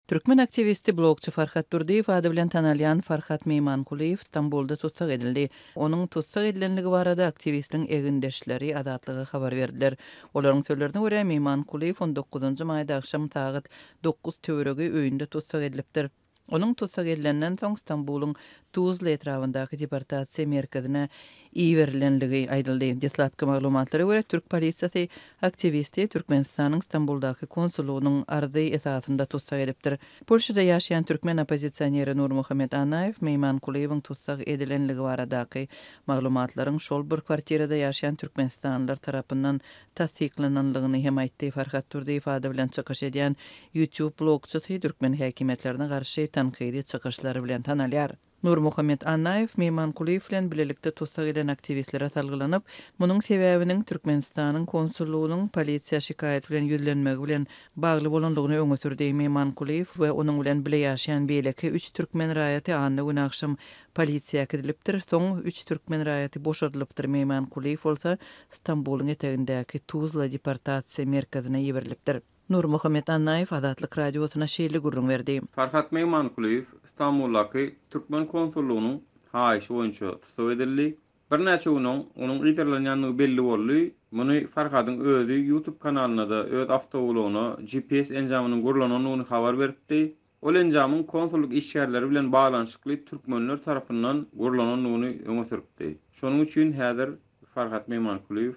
Türkmen aktiwisti, blogçy Farhat Durdyýew ady bilen tanalýan Farhat Meýmankulyýew Stambulda tussag edildi. Onuň tussag edilenligi barada aktiwistiň egindeşleri Azatlyga habar berdiler. Olaryň sözlerine görä, Meýmankulyýew on dokuzynjy maýda agşam sagat dokuz töweregi öýünde tussag edilipdir. Onuň tussag edilenden soň Stambulyň Tuzla etrabyndaky deportasiýa merkezine iberilenligi aýdyldy. Deslapky maglumatlara görä, türk polisiýasy aktiwisti Türkmenistanyň Stambuldaky konsullygynyň arzy esasynda tussag edipdir. Polşada ýaşaýan türkmen oppozisioneri Nurmuhammet Annaýew Meýmankulyýewiň tussag edilenligi baradaky maglumatlaryň şol bir kwartirada ýaşaýan türkmenistanlylar tarapyndan tassyklananlygyny hem aýtdy. Farhat Durdyýew ady bilen çykyş edýän YouTube blogçysy türkmen häkimiýetlerine garşy tankydy çykyşlary bilen tanalýar. Nurmuhammet Annaýew Meýmankulyýew bilen bilelikde tussag edilen aktiwistlere salgylanyp, munuň sebäbiniň Türkmenistanyň konsullygynyň polisiýa şikaýat bilen ýüzlenmegi bilen bagly bolandygyny öňe sürdi. Meýmankulyýew we onuň bilen bile ýaşaýan beýleki üç türkmen raýaty anna güni agşam polisiýa äkidilipdir, soň üç türkmen raýaty boşadylypdyr, Meýmankulyýew bolsa Stambulyň etegindäki Tuzla deportasiýa merkezine iberilipdir. Nurmuhammet Annaýew Azatlyk Radiosyna şeýle gürrüň berdi. Farhat Meýmankulyýew Stambuldaky türkmen konsullygynyň haýyşy boýunça tussag edildi. Birnäçe gün oň onuň yzarlanýandygy belli boldy. Muny Farhadyň özi YouTube kanalynda-da öz awtoulagyna GPS enjamynyň gurlanandygyny habar beripdi. Ol enjamyň konsullyk işgärleri bilen baglanyşykly türkmenler tarapyndan gurlanandygyny öňe sürüpdi. Şonuň üçin häzir Farhat Meýmankulyýew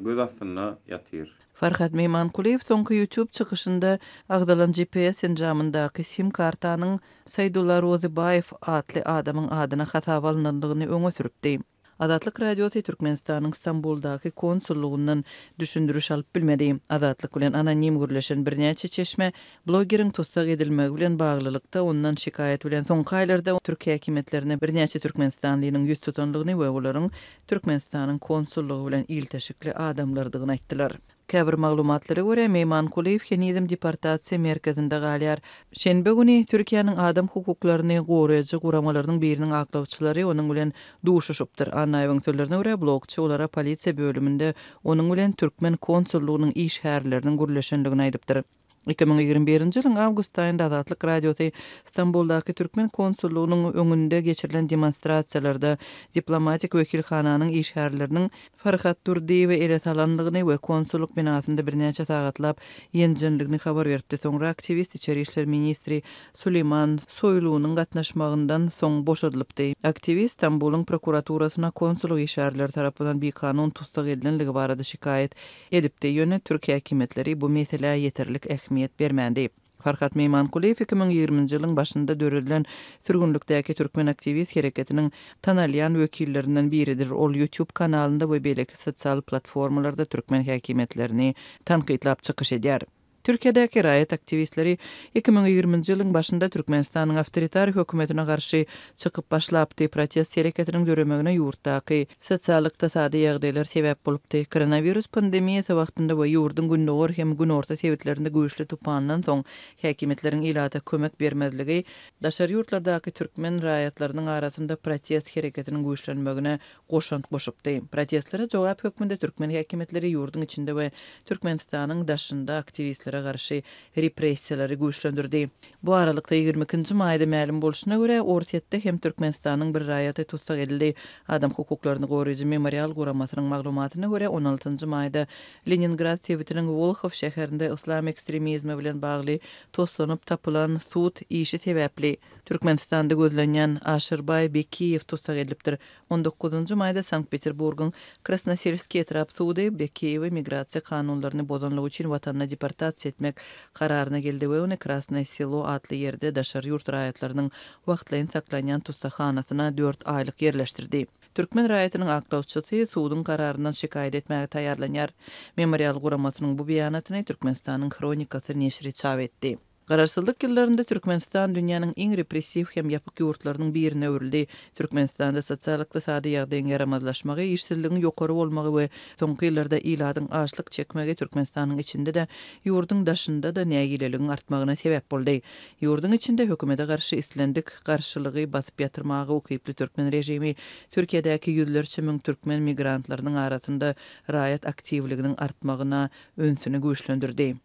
göz astynda ýatyr. Farhat Meýmankulyýew soňky YouTube çykyşynda agzalan GPS enjamyndaky sim kartanyň Saýdulla Rozybaýew atly adamyň adyna hasaba alnandygyny öňe sürüpdi. Azatlyk Radiosy Türkmenistanyň Stambuldaky konsullygyndan düşündiriş alyp bilmedi. Azatlyk bilen anonim gürleşen birnäçe çeşme blogeriň tussag edilmegi bilen baglylykda ondan şikaýat bilen soňky aýlarda türk häkimiýetlerine birnäçe türkmenistanlynyň ýüz tutandygyny we olaryň Türkmenistanyň konsullygy bilen ilteşikli adamlardygyny aýtdylar. Käbir maglumatlara görä, Meýmankulyýew henizem deportasiýa merkezinde galýar. Şenbe güni Türkiýäniň adam hukuklaryny goraýjy guramalarynyň biriniň aklawçylary onuň bilen duşuşypdyr. Annaýewiň sözlerine görä, blogçy olara polisiýa bölüminde onuň bilen türkmen konsullygynyň işgärleriniň gürleşendigini aýdypdyr. 2021-nji ýylyň awgust aýynda Azatlyk Radiosy Stambuldaky türkmen konsullygynyň öňünde geçirilen demonstrasiýalarda diplomatik wekilhananyň işgärleriniň Farhat Durdyýewi ele salandygyny we konsullyk binasynda birnäçe sagatlap ýenjendigini habar beripdi. Soňra aktiwist içeri işler ministri Suleýman Soýlunyň gatnaşmagyndan soň boşadylypdy. Aktiwist Stambulyň prokuraturasyna konsullyk işgärleri tarapyndan bikanun tussag edilenligi barada şikaýat edipdi, ýöne türk häkimiýetleri bu meselä ýeterlik ähmiýet bermändi. Farhat Meýmankulyýew 2020-nji ýylyň başynda döredilen sürgünlikdäki türkmen aktiwist hereketiniň tanalýan wekillerinden biridir. Ol YouTube kanalynda we beýleki sosial platformalarda türkmen häkimiýetlerini tankytlap çykyş edýär. Türkiýedäki raýat aktiwistleri 2020-nji ýylyň başynda Türkmenistanyň awtoritar hökümetine garşy çykyp başlapdy. Protest hereketiniň döremegine ýurtdaky sosial-ykdysady ýagdaýlar sebäp bolupdy. Koronawirus pandemiýasy wagtynda we ýurduň gündogar hem günorta sebitlerinde güýçli tupandan soň häkimiýetleriň ilata kömek bermezligi daşary ýurtlardaky türkmen raýatlarynyň arasynda protest hereketiniň güýçlenmegine goşant goşupdy. Protestlere jogap hökmünde türkmen häkimiýetleri ýurduň içinde we Türkmenistanyň daşynda aktiwistlere garşy repressiýalary güýçlendirdi. Bu aralykda, 22 nji maýda mälim bolşuna görä, Orsýetde hem Türkmenistanyň bir raýaty tussag edildi. Adam hukuklaryny goraýjy Memorial guramasynyň maglumatyna görä, 16 njy maýda Leningrad sebitiniň Wolhow şäherinde yslam ekstremizmi bilen bagly toslanyp tapylan sud işi sebäpli, Türkmenistanda gözlenýän Aşyrbaý Bekiýew tussag edilipdir. On dokuzynjy maýda Sankt-Peterburgyň Krasnoselskiý etrap sudy Bekiýewi migrasiýa kanunlaryny bozanlygy üçin watanyna deportasiýa etmek kararyna geldi we ony Krasnoýe Selo atly ýerde daşary ýurt raýatlarynyň wagtlaýyn saklanýan tussaghanasyna dört aýlyk ýerleşdirdi. Türkmen raýatynyň aklawçysy suduň kararyndan şikaýat etmäge taýýarlanýar. Memorial guramasynyň bu beýanatyny Türkmenistanyň Hronikasy neşiri çap etdi. Garaşsyzlyk ýyllarynda Türkmenistan dünýäniň iň repressiw hem ýapyk ýurtlarynyň birine öwrüldi. Türkmenistanda sosial-ykdysady ýagdaýyň ýaramazlaşmagy, işsizligiň ýokary bolmagy we soňky ýyllarda ilatyň açlyk çekmegi Türkmenistanyň içinde-de, ýurduň daşynda-da nägileligiň artmagyna sebäp boldy. Ýurduň içinde hökümete garşy islendik garşylygy basyp ýatyrmaga ukyply türkmen režimi Türkiýedäki ýüzlerçe müň türkmen migrantlarynyň arasynda raýat aktiwliginiň artmagyna ünsüni güýçlendirdi.